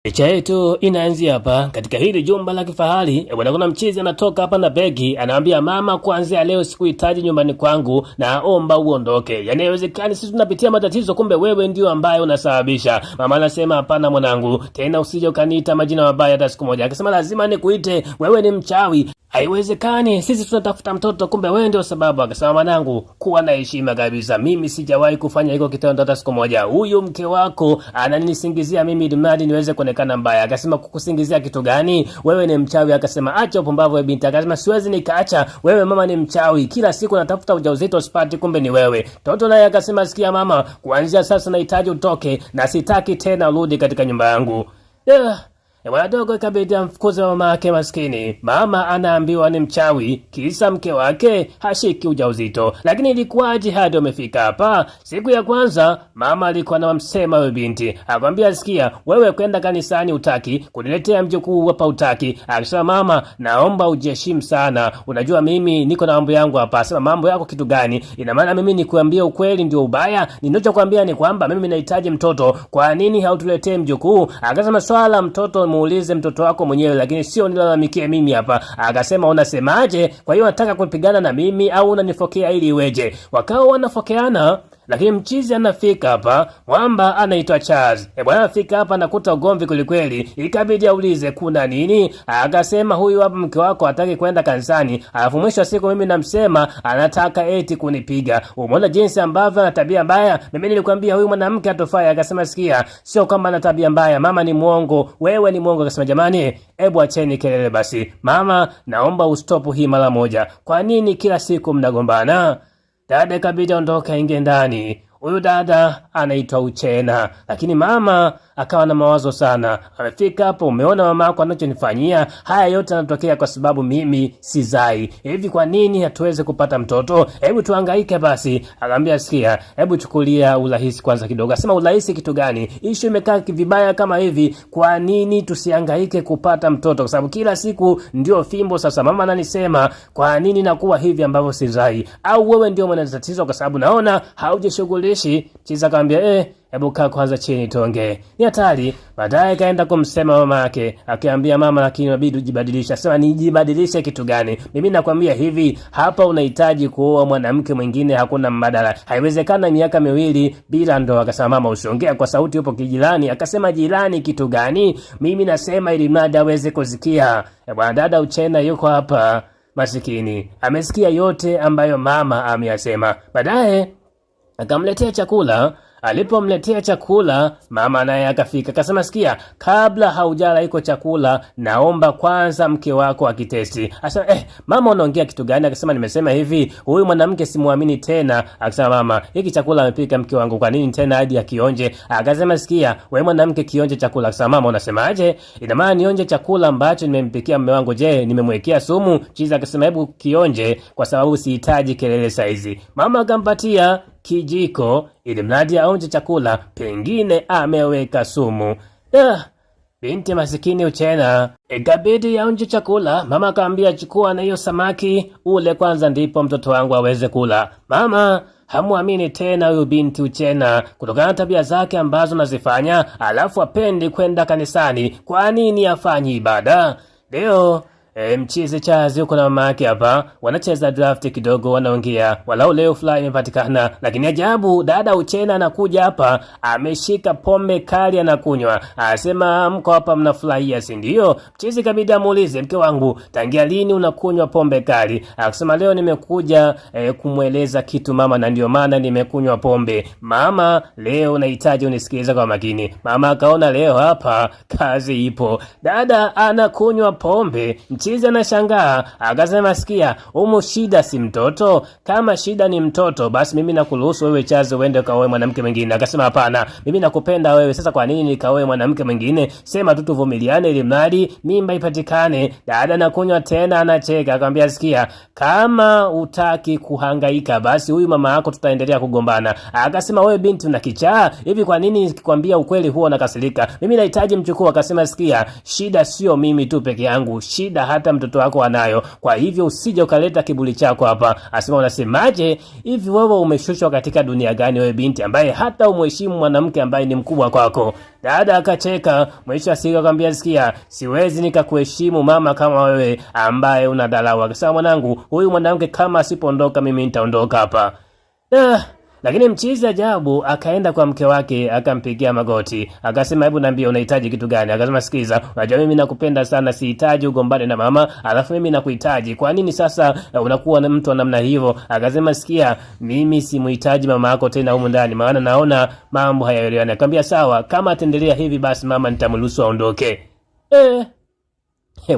Picha yetu inaanzia hapa katika hili jumba la kifahari. Bwana, kuna mchizi anatoka hapa na begi, anaambia mama, kuanzia leo sikuhitaji nyumbani kwangu, naomba uondoke. Yaani haiwezekani, sisi tunapitia matatizo, kumbe wewe ndio ambaye unasababisha. Mama anasema hapana mwanangu, tena usije ukaniita majina mabaya hata siku moja. Akasema lazima nikuite, wewe ni mchawi. Haiwezekani, sisi tunatafuta mtoto, kumbe wewe ndio sababu. Akasema mwanangu, kuwa na heshima kabisa, mimi sijawahi kufanya hiko kitendo hata siku moja. Huyu mke wako ananisingizia mimi ili mradi niweze kuonekana mbaya. Akasema kukusingizia kitu gani? Wewe ni mchawi. Akasema acha upumbavu wewe binti. Akasema siwezi nikaacha, wewe mama ni mchawi, kila siku natafuta ujauzito sipati, kumbe ni wewe. Toto naye akasema sikia mama, kuanzia sasa nahitaji utoke na sitaki tena urudi katika nyumba yangu. Yeah. Bwana dogo ikabidi amfukuze mama yake maskini. Mama anaambiwa ni mchawi, kisa mke wake hashiki ujauzito. Lakini ilikuwaje hadi wamefika hapa? Siku ya kwanza mama alikuwa anamsema wewe binti, akwambia sikia, wewe kwenda kanisani utaki, kuniletea mjukuu hapa utaki. Akasema mama, naomba ujiheshimu sana, unajua mimi niko na mambo yangu hapa. Sema mambo yako kitu gani? Ina maana mimi nikuambia ukweli ndio ubaya? Ninachokwambia ni kwamba mimi nahitaji mtoto, kwa nini hautuletee mjukuu? Akasema swala mtoto muulize mtoto wako mwenyewe, lakini sio nilalamikie mimi hapa. Akasema unasemaje? Kwa hiyo unataka kupigana na mimi au unanifokea ili iweje? Wakawa wanafokeana, lakini mchizi anafika hapa, mwamba anaitwa Charles. E bwana, anafika hapa anakuta ugomvi kwelikweli, ikabidi aulize kuna nini. Akasema huyu hapa mke wako hataki kwenda kanisani, alafu mwisho wa siku mimi namsema anataka eti kunipiga. Umeona jinsi ambavyo ana tabia mbaya? Mimi nilikwambia huyu mwanamke hatofai. Akasema sikia, sio kwamba ana tabia mbaya, mama ni mwongo, wewe ni mwongo. Akasema jamani, hebu acheni kelele basi, mama naomba ustopu hii mara moja. Kwa nini kila siku mnagombana? Dada ikabidi aondoke aingie ndani. Huyu dada anaitwa Uchena, lakini mama akawa na mawazo sana. Amefika hapo, umeona mama yako anachonifanyia? Haya yote yanatokea kwa sababu mimi sizai. Hivi kwa nini hatuwezi kupata mtoto? Hebu tuhangaike basi. Akamwambia sikia, hebu chukulia urahisi kwanza kidogo. Asema urahisi kitu gani? Ishu imekaa vibaya kama hivi, kwa nini tusihangaike kupata mtoto? Kwa sababu kila siku ndio fimbo. Sasa mama ananisema kwa nini nakuwa hivi ambavyo sizai? Au wewe ndio mwenye tatizo, kwa sababu naona haujishughulishi. Chiza akamwambia hebu kaa kwanza chini tuongee, ni hatari. Baadaye kaenda kumsema mama yake, akiambia mama, lakini inabidi ujibadilishe. Asema nijibadilishe kitu gani? Mimi nakwambia hivi, hapa unahitaji kuoa mwanamke mwingine, hakuna mbadala. Haiwezekana miaka miwili bila ndoa. Akasema mama, usiongea kwa sauti, upo kijirani. Akasema jirani kitu gani? Mimi nasema ili mradi aweze kusikia. Bwana dada Uchena yuko hapa, masikini amesikia yote ambayo mama ameyasema. Baadaye akamletea chakula. Alipomletea chakula, mama naye akafika, akasema sikia, kabla haujala iko chakula, naomba kwanza mke wako akitesti. Akasema mama unaongea kitu gani? Akasema nimesema hivi, huyu mwanamke simuamini tena. Akasema mama, hiki chakula amepika mke wangu, kwa nini tena hadi akionje? Akasema sikia, wewe mwanamke kionje chakula. Akasema mama, unasemaje? Ina maana nionje chakula ambacho nimempikia mume wangu? Je, nimemwekea sumu? Chiza akasema hebu kionje, kwa sababu sihitaji kelele saizi. Mama akampatia kijiko ili mradi aonje chakula, pengine ameweka sumu. Binti masikini Uchena ikabidi aonje chakula. Mama akaambia chukua na hiyo samaki ule kwanza, ndipo mtoto wangu aweze kula. Mama hamuamini tena huyu binti Uchena kutokana na tabia zake ambazo nazifanya, alafu apendi kwenda kanisani. Kwa nini afanyi ibada leo? Mchizi Chazi yuko na mama yake hapa, wanacheza draft kidogo, wanaongea walau leo fly imepatikana. Lakini ajabu, dada Uchena anakuja hapa, ameshika pombe kali anakunywa, anasema mko hapa mnafurahia, si ndio? Mchizi kabidi amuulize, mke wangu, tangia lini unakunywa pombe kali? Akasema leo nimekuja kumweleza kitu mama, na ndio maana nimekunywa pombe. Mama, leo nahitaji unisikilize kwa makini. Mama akaona leo hapa kazi ipo, dada anakunywa pombe. Mchizi anashangaa akasema, sikia, humu shida si mtoto. Kama shida ni mtoto, basi mimi nakuruhusu wewe Chazi uende kaoe mwanamke mwingine. Akasema hapana, mimi nakupenda wewe, sasa kwa nini nikaoe mwanamke mwingine? Sema tu tuvumiliane, ili mradi mimba ipatikane. Dada nakunywa tena, anacheka akamwambia, sikia, kama utaki kuhangaika, basi huyu mama yako tutaendelea kugombana. Akasema wewe binti una kichaa hivi, kwa nini nikikwambia ukweli huwa unakasirika? Mimi nahitaji mchukuu. Akasema sikia, shida sio mimi tu peke yangu, shida hata mtoto wako anayo, kwa hivyo usije ukaleta kiburi chako hapa. Asema unasemaje hivi, wewe umeshushwa katika dunia gani wewe binti ambaye hata umheshimu mwanamke ambaye ni mkubwa kwako? Dada akacheka, mwisho siku akamwambia, sikia, siwezi nikakuheshimu mama kama wewe ambaye unadharau. Akasema mwanangu, huyu mwanamke kama asipoondoka mimi nitaondoka hapa. Lakini mchizi ajabu akaenda kwa mke wake akampigia magoti, akasema hebu niambie unahitaji kitu gani? Akasema sikiza, unajua mimi nakupenda sana, sihitaji ugombane na mama, alafu mimi nakuhitaji. Kwa nini sasa unakuwa na mtu wa namna hivyo? Akasema sikia, mimi simuhitaji mama yako tena humu ndani, maana naona mambo hayaelewani. Akamwambia sawa, kama ataendelea hivi basi mama nitamruhusu aondoke.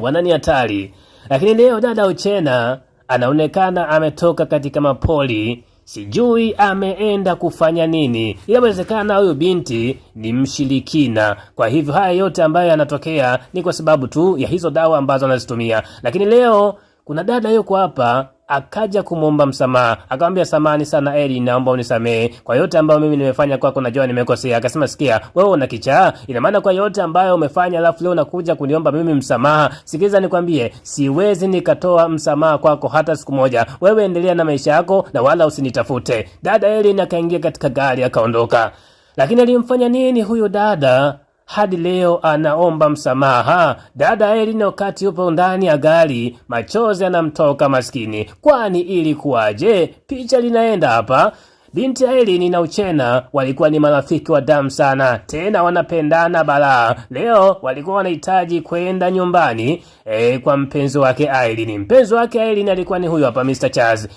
Bwana ni hatari. Lakini leo dada Uchena anaonekana ametoka katika mapoli, sijui ameenda kufanya nini. Inawezekana huyu binti ni mshirikina, kwa hivyo haya yote ambayo yanatokea ni kwa sababu tu ya hizo dawa ambazo anazitumia. Lakini leo kuna dada yuko hapa akaja kumwomba msamaha, akamwambia samahani sana Eli, naomba unisamehe kwa yote ambayo mimi nimefanya kwako, najua nimekosea. Akasema sikia, wewe una kichaa? Ina maana kwa yote ambayo umefanya, alafu leo unakuja kuniomba mimi msamaha? Sikiliza nikwambie, siwezi nikatoa msamaha kwako hata siku moja. Wewe endelea na maisha yako na wala usinitafute. Dada Eli akaingia katika gari akaondoka. Lakini alimfanya nini huyu dada hadi leo anaomba msamaha? Dada Elin wakati yupo ndani ya gari, machozi anamtoka maskini. Kwani ilikuwaje? Picha linaenda hapa. Binti ya Elin na Uchena walikuwa ni marafiki wa damu sana, tena wanapendana balaa. Leo walikuwa wanahitaji kwenda nyumbani kwa mpenzi wake Aileen. Mpenzi wake Aileen alikuwa ni huyu hapa Mr. Charles.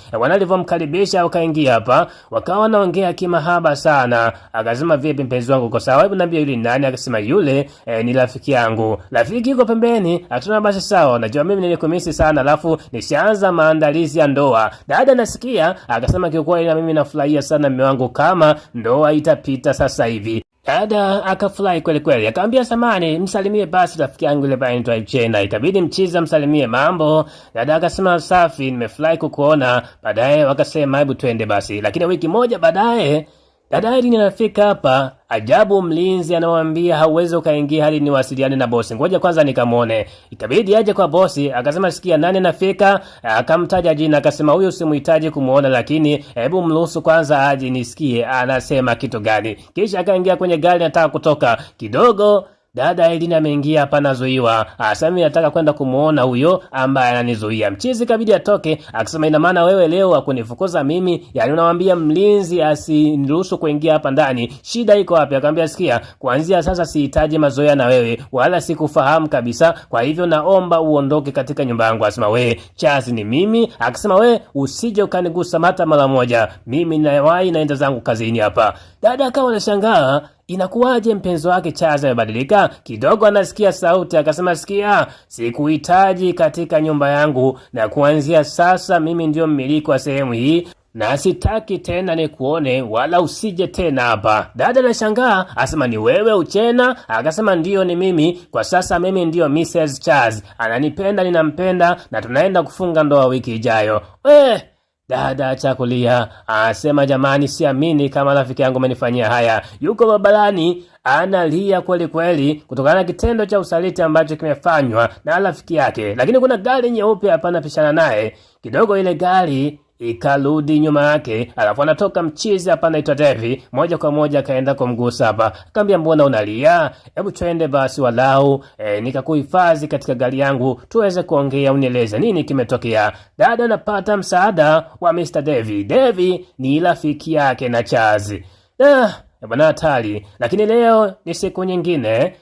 Wanalivyomkaribisha wakaingia hapa, wakawa wanaongea kimahaba sana. Akasema vipi mpenzi wangu, uko sawa? Hebu niambie yule nani? Akasema yule ni rafiki yangu. Rafiki yuko pembeni. Akasema basi sawa, najua mimi nilikumisi sana, alafu nishaanza maandalizi ya ndoa. Dada nasikia akasema kiukweli na mimi nafurahia sana mume wangu kama ndoa itapita sasa hivi. Dada akafurahi kweli kweli, akamwambia samani, msalimie basi rafiki yangu yule pale anaitwa Chena. Ikabidi mchiza msalimie mambo. Dada akasema safi, nimefurahi kukuona. Baadaye wakasema hebu twende basi, lakini wiki moja baadaye dada Irene anafika hapa. Ajabu, mlinzi anamwambia hauwezi ukaingia hadi niwasiliane na bosi, ngoja kwanza nikamwone. Ikabidi aje kwa bosi, akasema sikia, nani anafika? Akamtaja jina, akasema huyu simuhitaji kumuona, lakini hebu mruhusu kwanza aje nisikie anasema kitu gani. Kisha akaingia kwenye gari, anataka kutoka kidogo Dada Elina ameingia hapa, anazuiwa. Asa mimi nataka kwenda kumuona huyo ambaye ananizuia. Mchizi kabidi atoke, akasema ina maana wewe leo hakunifukuza mimi? Yaani unamwambia mlinzi asiniruhusu kuingia hapa ndani. Shida iko wapi? Akamwambia sikia, kuanzia sasa sihitaji mazoea na wewe wala sikufahamu kabisa. Kwa hivyo naomba uondoke katika nyumba yangu. Asema we, Chazi ni mimi. Akasema we, usije ukanigusa hata mara moja. Mimi nawahi naenda zangu kazini hapa. Dada akawa anashangaa inakuwaje mpenzi wake Chazi amebadilika kidogo. Anasikia sauti akasema, sikia, sikuhitaji katika nyumba yangu, na kuanzia sasa mimi ndio mmiliki wa sehemu hii na sitaki tena nikuone wala usije tena hapa. Dada anashangaa asema, ni wewe Uchena? Akasema ndiyo, ni mimi. Kwa sasa mimi ndiyo Mrs. Charles, ananipenda, ninampenda na tunaenda kufunga ndoa wiki ijayo. Dada acha kulia, asema jamani, siamini kama rafiki yangu amenifanyia haya. Yuko barabarani analia kweli kweli kutokana na kitendo cha usaliti ambacho kimefanywa na rafiki yake. Lakini kuna gari nyeupe hapa anapishana naye kidogo, ile gari ikarudi nyuma yake, alafu anatoka mchizi hapa anaitwa Devi, moja kwa moja akaenda kumgusa hapa, akamwambia mbona unalia? Hebu twende basi walau nikakuhifadhi katika gari yangu tuweze kuongea, unieleze nini kimetokea. Dada anapata msaada wa Mr. Devi. Devi ni rafiki yake na Chazi. Bwana hatari. Lakini leo ni siku nyingine.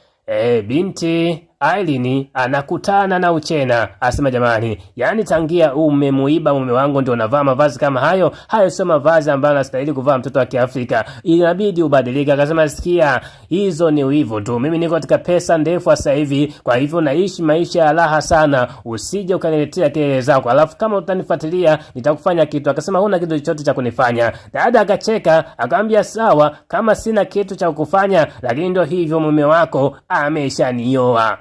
Binti Aileen anakutana na Uchena, asema jamani, yani tangia umemuiba mume wangu ndio unavaa mavazi kama hayo? Hayo sio mavazi ambayo anastahili kuvaa mtoto wa Kiafrika, inabidi ubadilike. Akasema sikia, hizo ni wivu tu, mimi niko katika pesa ndefu sasa hivi, kwa hivyo naishi maisha ya raha sana, usije ukaniletea kelele zako, alafu kama utanifuatilia nitakufanya kitu. Akasema huna kitu chochote cha kunifanya. Dada akacheka akamwambia sawa, kama sina kitu cha kukufanya, lakini ndio hivyo, mume wako ameshanioa.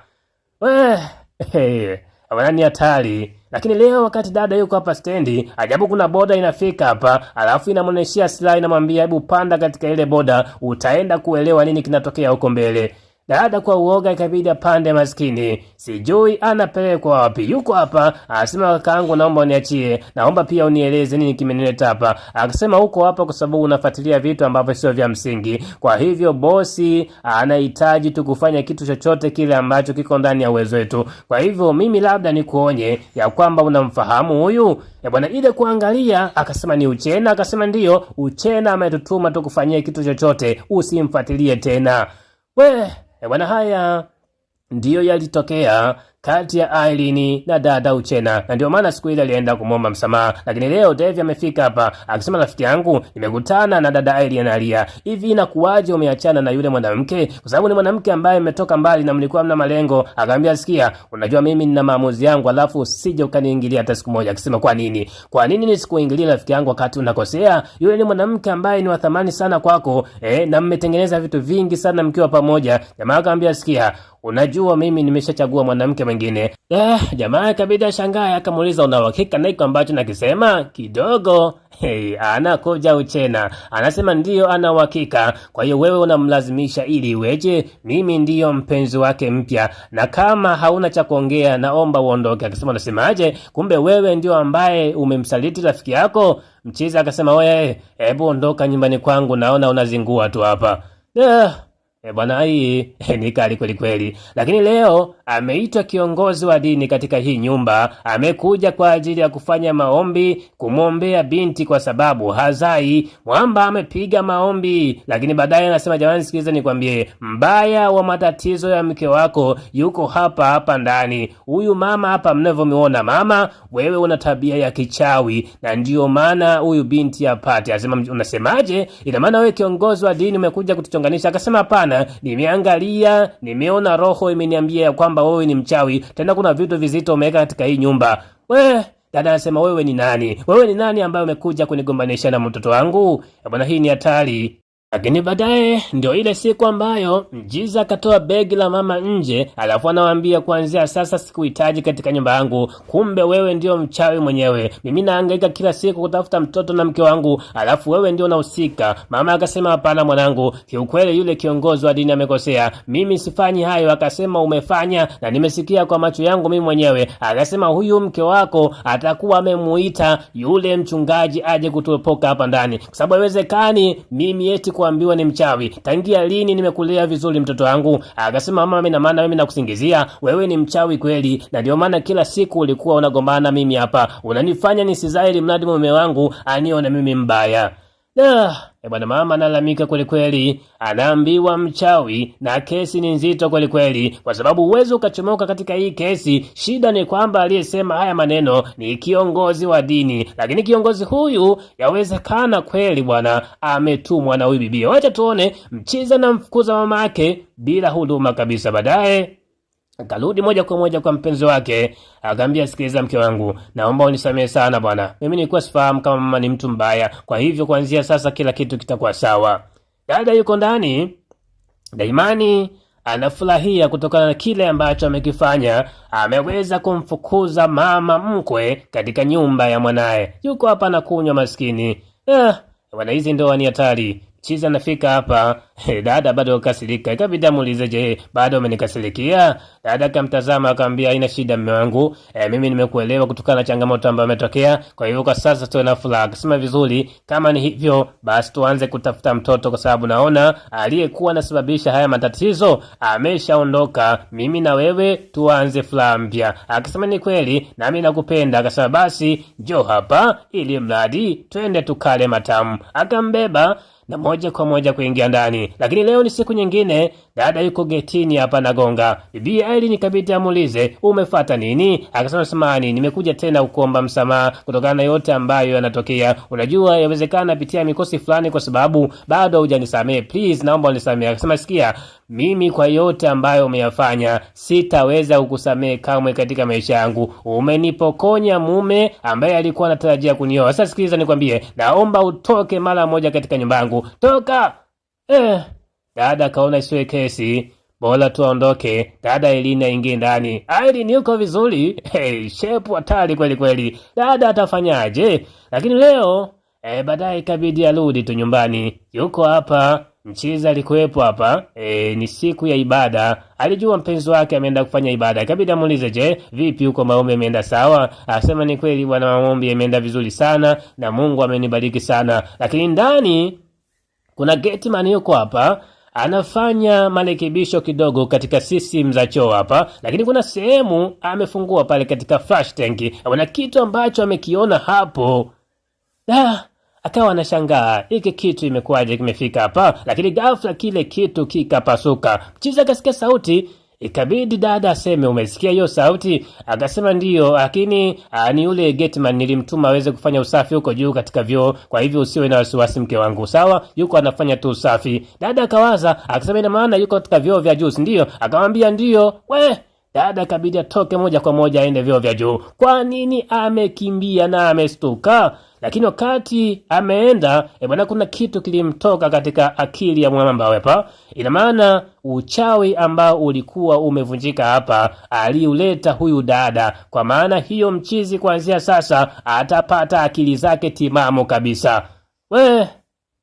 Ni hatari. Lakini leo wakati dada yuko hapa stendi, ajabu kuna boda inafika hapa, alafu inamuoneshia silaha, inamwambia hebu panda katika ile boda, utaenda kuelewa nini kinatokea huko mbele. Dada kwa uoga ikabidi apande, maskini sijui anapelekwa wapi. Yuko hapa anasema, kakaangu, naomba uniachie, naomba pia unieleze nini kimenileta hapa. Akasema uko hapa kwa sababu unafuatilia vitu ambavyo sio vya msingi, kwa hivyo bosi anahitaji tu kufanya kitu chochote kile ambacho kiko ndani ya uwezo wetu. Kwa hivyo mimi labda nikuonye ya kwamba unamfahamu huyu bwana. Ile kuangalia akasema ni Uchena, akasema ndiyo Uchena ametutuma tu kufanyia kitu chochote, usimfuatilie tena we. Bwana, haya ndiyo yalitokea kati ya Irene na dada Uchena, na ndio maana siku ile alienda kumwomba msamaha. Lakini leo Devi amefika hapa akisema, rafiki yangu, nimekutana na dada Irene analia hivi, inakuwaje umeachana na yule mwanamke? Kwa sababu ni mwanamke ambaye ametoka mbali na mlikuwa mna malengo. Akaambia, sikia, unajua mimi nina maamuzi yangu, alafu usije ukaniingilia hata siku moja. Akisema, kwa nini? Kwa nini nisikuingilie rafiki yangu wakati unakosea? Yule ni mwanamke ambaye ni wa thamani sana kwako, na mmetengeneza vitu vingi sana mkiwa pamoja. Jamaa akamwambia, sikia, unajua mimi nimeshachagua mwanamke mwingine. Jamaa ikabidi ashangae, akamuuliza una uhakika na iko ambacho nakisema? Kidogo hey, anakuja Uchena anasema ndiyo, ana uhakika. Kwa hiyo wewe unamlazimisha ili iweje? Mimi ndiyo mpenzi wake mpya, na kama hauna cha kuongea naomba uondoke. Akasema unasemaje? Kumbe wewe ndio ambaye umemsaliti rafiki yako. Mchizi akasema wewe, hebu ondoka nyumbani kwangu, naona unazingua tu hapa. Bwana, hii ni kali kweli kweli. Lakini leo ameitwa kiongozi wa dini katika hii nyumba, amekuja kwa ajili ya kufanya maombi kumwombea binti kwa sababu hazai. Mwamba amepiga maombi, lakini baadaye anasema jamani, sikiliza nikwambie, mbaya wa matatizo ya mke wako yuko hapa hapa ndani. Huyu mama hapa mnavyomuona, mama, wewe una tabia ya kichawi na ndiyo maana huyu binti apate. Anasema unasemaje? Ina maana wewe kiongozi wa dini umekuja kutuchonganisha? Akasema hapana, nimeangalia, nimeona roho imeniambia ya kwamba wewe ni mchawi, tena kuna vitu vizito umeweka katika hii nyumba. We dada anasema wewe ni nani? Wewe ni nani ambaye umekuja kunigombanisha na mtoto wangu? Bwana, hii ni hatari. Lakini baadaye ndio ile siku ambayo Mjiza akatoa begi la mama nje, alafu anawaambia kuanzia sasa sikuhitaji katika nyumba yangu. Kumbe wewe ndio mchawi mwenyewe. Mimi nahangaika kila siku kutafuta mtoto na mke wangu, alafu wewe ndio unahusika. Mama akasema hapana mwanangu, kiukweli yule kiongozi wa dini amekosea, mimi sifanyi hayo. Akasema umefanya na nimesikia kwa macho yangu mimi mwenyewe. Akasema huyu mke wako atakuwa amemuita yule mchungaji aje kutupoka hapa ndani, kwa sababu haiwezekani mimi eti kuambiwa ni mchawi. Tangia lini nimekulea vizuri mtoto wangu? Akasema mama, mimi na maana mimi nakusingizia wewe ni mchawi kweli, na ndio maana kila siku ulikuwa unagombana mimi hapa, unanifanya nisizae ili mradi mume wangu anione mimi mbaya. Bwana, mama analalamika kweli kweli, anaambiwa mchawi na kesi ni nzito kweli kweli, kwa sababu uwezo ukachomoka katika hii kesi. Shida ni kwamba aliyesema haya maneno ni kiongozi wa dini, lakini kiongozi huyu yawezekana kweli bwana ametumwa na huyu bibia. Wacha tuone, mchiza na mfukuza mama yake bila huduma kabisa. Baadaye akarudi moja kwa moja kwa mpenzi wake, akaambia, sikiliza mke wangu, naomba unisamehe sana bwana, mimi nilikuwa sifahamu kama mama ni mtu mbaya. Kwa hivyo kuanzia sasa kila kitu kitakuwa sawa. Dada yuko ndani, Daimani anafurahia kutokana na kile ambacho amekifanya. Ameweza kumfukuza mama mkwe katika nyumba ya mwanaye. Yuko hapa na kunywa maskini. Bwana, hizi ndoa ni hatari. Chiza anafika hapa, dada bado kasirika. Ikabidi amuulize, je, bado umenikasirikia? Dada akamtazama akamwambia, haina shida mume wangu. Mimi nimekuelewa kutokana na changamoto ambayo imetokea. Kwa hivyo kwa sasa tuwe na furaha. Akasema vizuri, kama ni hivyo basi tuanze kutafuta mtoto, kwa sababu naona aliyekuwa anasababisha haya matatizo ameshaondoka. Mimi na wewe tuanze furaha mpya. Akasema ni kweli, nami nakupenda. Akasema basi njoo hapa ili mradi twende tukale matamu. Akambeba na moja kwa moja kuingia ndani. Lakini leo ni siku nyingine, dada yuko getini hapa nagonga. Bibi Irene ikabidi amuulize umefata nini? Akasema samahani, nimekuja tena kukuomba msamaha kutokana na yote ambayo yanatokea. Unajua yawezekana napitia mikosi fulani kwa sababu bado hujanisamehe. Please, naomba unisamehe. Akasema sikia, mimi kwa yote ambayo umeyafanya sitaweza kukusamehe kamwe katika maisha yangu. Umenipokonya mume ambaye alikuwa anatarajia kunioa. Sasa sikiliza nikwambie, naomba utoke mara moja katika nyumba yangu. Toka! Dada kaona isiwe kesi, bora tu aondoke. Dada Elina aingie ndani. Irene yuko vizuri. Hey, shepu hatari kweli kweli. Dada atafanyaje? Lakini leo baadaye ikabidi arudi tu nyumbani. Yuko hapa Mchizi alikuwepo hapa ni siku ya ibada, alijua mpenzi wake ameenda kufanya ibada, ikabidi amuulize, je, vipi huko maombi yameenda sawa? Asema ni kweli bwana, maombi yameenda vizuri sana na Mungu amenibariki sana. Lakini ndani kuna gateman yuko hapa anafanya marekebisho kidogo katika system za choo hapa, lakini kuna sehemu amefungua pale katika flush tank, na kitu ambacho amekiona hapo da, akawa anashangaa hiki kitu imekuwaje kimefika hapa, lakini ghafla kile kitu kikapasuka. Mchizi akasikia sauti, ikabidi dada aseme umesikia hiyo sauti? Akasema ndiyo, lakini ni yule gateman nilimtuma aweze kufanya usafi huko juu katika vyoo, kwa hivyo usiwe na wasiwasi mke wangu, sawa? Yuko anafanya tu usafi. Dada akawaza akasema, ina maana yuko katika vyoo vya juu, si ndio? Akamwambia ndiyo. We dada kabidi atoke moja kwa moja aende vyoo vya juu. Kwa nini amekimbia na amestuka? Lakini wakati ameenda bwana, kuna kitu kilimtoka katika akili ya mwamba hapa. Ina maana uchawi ambao ulikuwa umevunjika hapa aliuleta huyu dada. Kwa maana hiyo, mchizi kuanzia sasa atapata akili zake timamu kabisa. We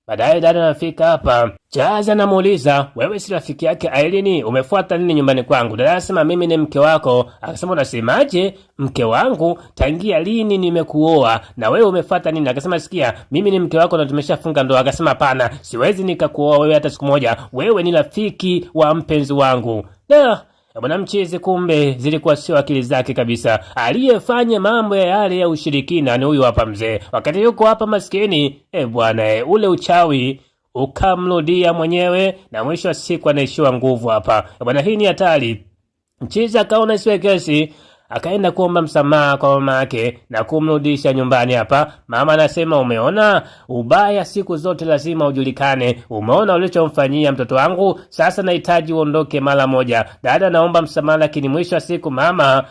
baadaye dada anafika hapa, Chazi anamuuliza wewe si rafiki yake Aileen, umefuata nini nyumbani kwangu? Dada anasema mimi ni mke wako. Akasema unasemaje mke wangu? Tangia lini nimekuoa na wewe umefuata nini? Akasema sikia, mimi ni mke wako na tumeshafunga ndoa. Akasema hapana, siwezi nikakuoa wewe hata siku moja, wewe ni rafiki wa mpenzi wangu. Da, bwana mchizi kumbe zilikuwa sio akili zake kabisa. Aliyefanya mambo ya yale ya ushirikina ni huyu hapa mzee. Wakati yuko hapa maskini, bwana ule uchawi ukamrudia mwenyewe na mwisho wa siku anaishiwa nguvu hapa. Bwana, hii ni hatari. Mchizi akaona isiwe kesi, akaenda kuomba msamaha kwa mama yake na kumrudisha nyumbani hapa. Mama anasema umeona, ubaya siku zote lazima ujulikane. Umeona ulichomfanyia mtoto wangu, sasa nahitaji uondoke mara moja. Dada naomba msamaha, lakini mwisho wa siku mama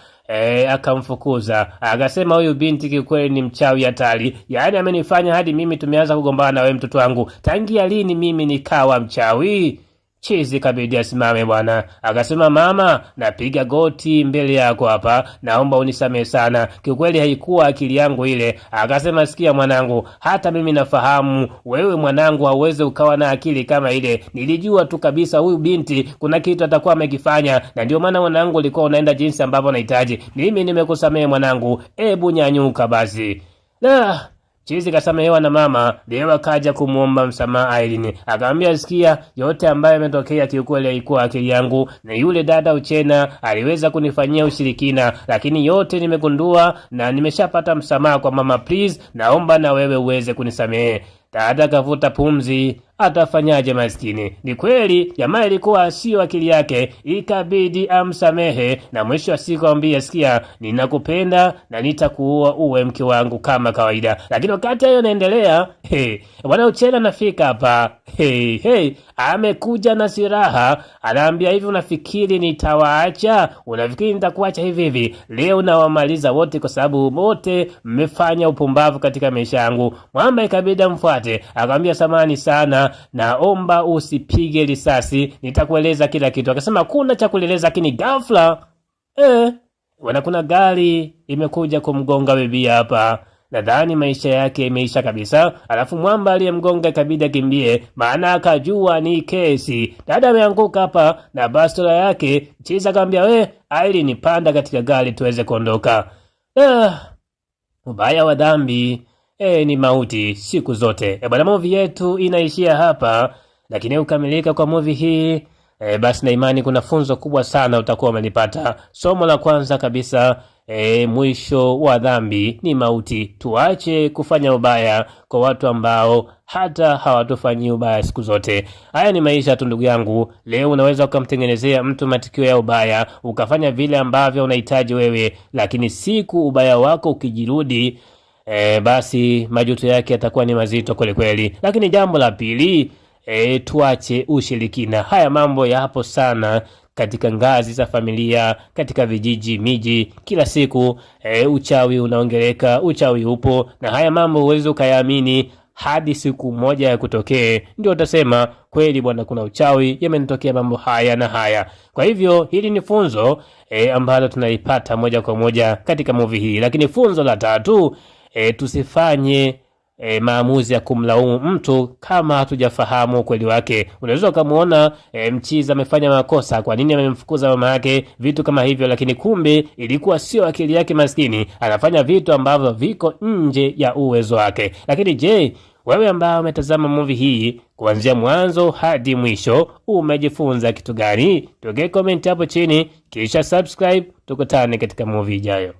akamfukuza akasema, huyu binti kiukweli ni mchawi hatari, yaani amenifanya hadi mimi tumeanza kugombana na wewe mtoto wangu. Tangia lini mimi nikawa mchawi? Chizi kabidi asimame bwana, akasema mama, napiga goti mbele yako hapa, naomba unisamehe sana, kiukweli haikuwa akili yangu ile. Akasema sikia mwanangu, hata mimi nafahamu wewe mwanangu hauwezi ukawa na akili kama ile. Nilijua tu kabisa huyu binti kuna kitu atakuwa amekifanya, na ndio maana mwanangu ulikuwa unaenda jinsi ambavyo nahitaji. Mimi nimekusamehe mwanangu, ebu nyanyuka basi. La, Chizi kasamehewa na mama, leo akaja kumuomba msamaha Aileen. Akamwambia sikia, yote ambayo yametokea kiukweli haikuwa akili yangu, na yule dada Uchena aliweza kunifanyia ushirikina, lakini yote nimegundua na nimeshapata msamaha kwa mama, please naomba na wewe uweze kunisamehe. Dada kavuta pumzi, atafanyaje maskini? Ni kweli jamaa ilikuwa sio akili yake, ikabidi amsamehe, na mwisho wa siku amwambie, sikia, ninakupenda na nitakuoa uwe mke wangu kama kawaida. Lakini wakati hayo yanaendelea, hey, bwana Uchena anafika hapa, hey, hey, amekuja na silaha, anaambia hivi, unafikiri nitawaacha? Unafikiri nitakuacha hivi hivi? Leo nawamaliza wote, kwa sababu wote mmefanya upumbavu katika maisha yangu. Mwamba ikabidi amfuate, akamwambia samahani sana, naomba usipige risasi, nitakueleza kila kitu. Akasema kuna cha kueleza, lakini ghafla wana kuna gari imekuja kumgonga bibi hapa. Nadhani maisha yake imeisha kabisa. Alafu mwamba aliyemgonga ikabidi akimbie, maana akajua ni kesi. Dada ameanguka hapa na bastola yake. Chiza akamwambia we, Aileen, panda katika gari tuweze kuondoka. Ubaya wa dhambi ni mauti siku zote. Bwana, movie yetu inaishia hapa, lakini kukamilika kwa movie hii basi na imani kuna funzo kubwa sana utakuwa umelipata. Somo la kwanza kabisa, mwisho wa dhambi ni mauti. Tuache kufanya ubaya kwa watu ambao hata hawatufanyii ubaya siku zote. Haya ni maisha tu ndugu yangu. Leo unaweza ukamtengenezea mtu matukio ya ubaya, ukafanya vile ambavyo unahitaji wewe, lakini siku ubaya wako ukijirudi, basi majuto yake yatakuwa ni mazito kweli kweli. Lakini jambo la pili, tuache ushirikina. Haya mambo yapo sana katika ngazi za familia, katika vijiji, miji, kila siku uchawi unaongeleka, uchawi upo, na haya mambo huwezi ukayaamini hadi siku moja ya kutokee, ndio utasema kweli bwana, kuna uchawi, yamenitokea mambo haya na haya. Kwa hivyo hili ni funzo ambalo tunaipata moja kwa moja katika movie hii. Lakini funzo la tatu, tusifanye maamuzi ya kumlaumu mtu kama hatujafahamu ukweli wake. Unaweza ukamuona mchizi amefanya makosa, kwa nini amemfukuza mama yake, vitu kama hivyo, lakini kumbe ilikuwa sio akili yake. Maskini anafanya vitu ambavyo viko nje ya uwezo wake. Lakini je, wewe ambaye umetazama movie hii kuanzia mwanzo hadi mwisho umejifunza kitu gani? Tuwekee comment hapo chini, kisha subscribe. Tukutane katika movie ijayo.